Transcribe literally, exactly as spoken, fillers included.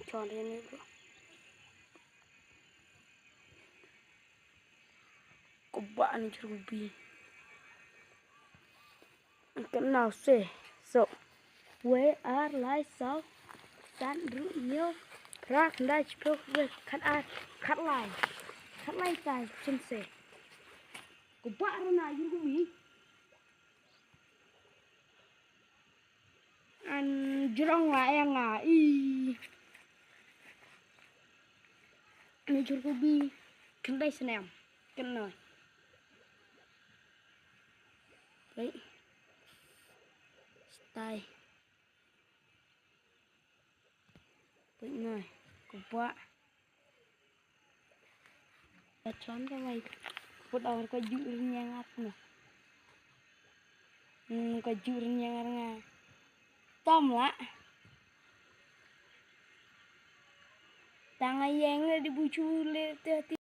Chon ri ni ko. Ko ba ni chur bi. Kan nau se. So. We ar lai so. San ru nyo. Rak ndai chpok we kan ar. Kat lai. Kat lai tai chin se. Ko ba ru na yur ko bi. An jrong la eng a i. Ni jur ko bi. Kan dai snem. Kan noi. Wait. Stay. Wait noi. Ko ba. Ka chon ka wai. Put awar ka ju rin yang at no. Hmm, ka ju rin yang ar nga. Tam la. Tang a yang le di bu chu le te ti.